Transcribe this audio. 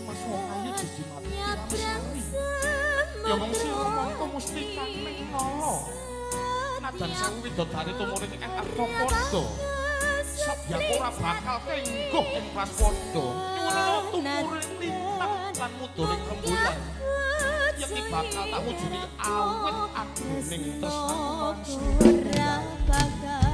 Mas wong ayu jejimati Nyabrang. Ya mung sira mongko mustikaning nala. Najan sewu widodari tumuring ing arcapada. Sabyaku ora bakal tengguh ing praspada. Nyuwun tumuring lintang lan muduring rembulan. Yekti bakal tak wujudi awit aguning tresnaku marang Ora bakal.